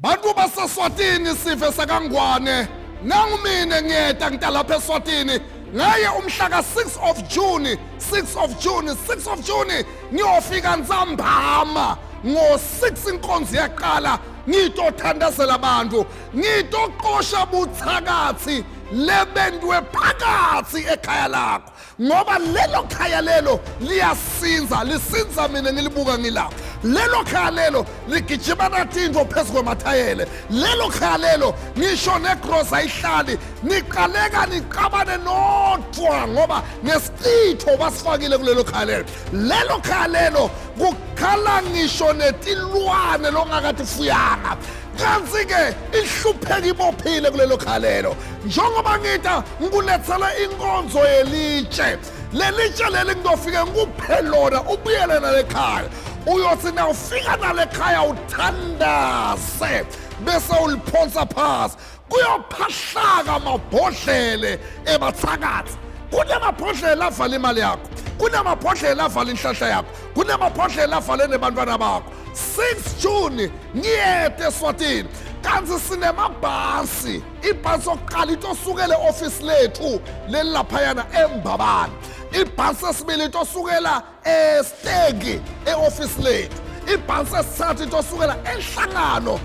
Bantu baseSwatini, sive sakaNgwane, nangumine ngiyeta ngitalapha eSwatini ngaye umhla ka-6 of June, 6 of June, 6 of June, ngiyofika ntsambama ngo-6, inkonzo iyaqala, ngitothandazela abantu, ngitoqosha buthakathi lebentwe phakathi ekhaya lakho, ngoba lelo khaya lelo liyasinza, lisinza mina ngilibuka ngilapha. Lelo khaya lelo ligijima natinto phezu kwemathayele. Lelo khaya lelo ngisho negrosa ayihlali, niqaleka niqabane nodwa ngoba ngesitho basifakile kulelo khaya lelo. Lelo khaya lelo kukhala ngisho netilwane longakathi fuyanga, kanti-ke ihlupheka ibophile kulelo khaya lelo. Njengoba ngita ngikulethela inkonzo yelitshe, lelitshe leli ngizofike ngikuphe lona, ubuyele nalekhaya. Uyothi nawufika nalekhaya uthandaze bese uliphonsa phasi, kuyophahlaka amabhodlele ebathakathi. Kunamabhodlela avala imali yakho, kunamabhodlela avala inhlahla yakho, kunamabhodlela avale nebantwana bakho. 6 June ngiyede eSwatini, kanti sinemabhasi. Ibhasi yokuqala into osukela e-ofisi lethu lelilaphayana eMbabane, ibhasi esibili into osukela eStegi e-ofisi lethu, ibhasi esithathu into osukela enhlangano.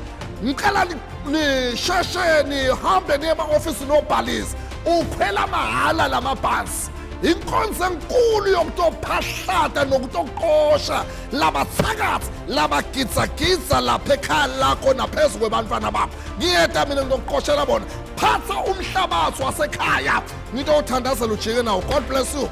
Ngicela nisheshe nihambe niye ema-ofisi nobhalisa, ukhwela mahhala lamabhasi. Inkonzo enkulu yokutophahlata nokutoqosha labathakathi labagitsagitsa lapha ekhaya lakho naphezu kwebantwana bakho. Ngiyeda mina ngitokuqoshela bona. Phatha umhlabathi wasekhaya, ngitowuthandazela, ujike nawo. God bless you.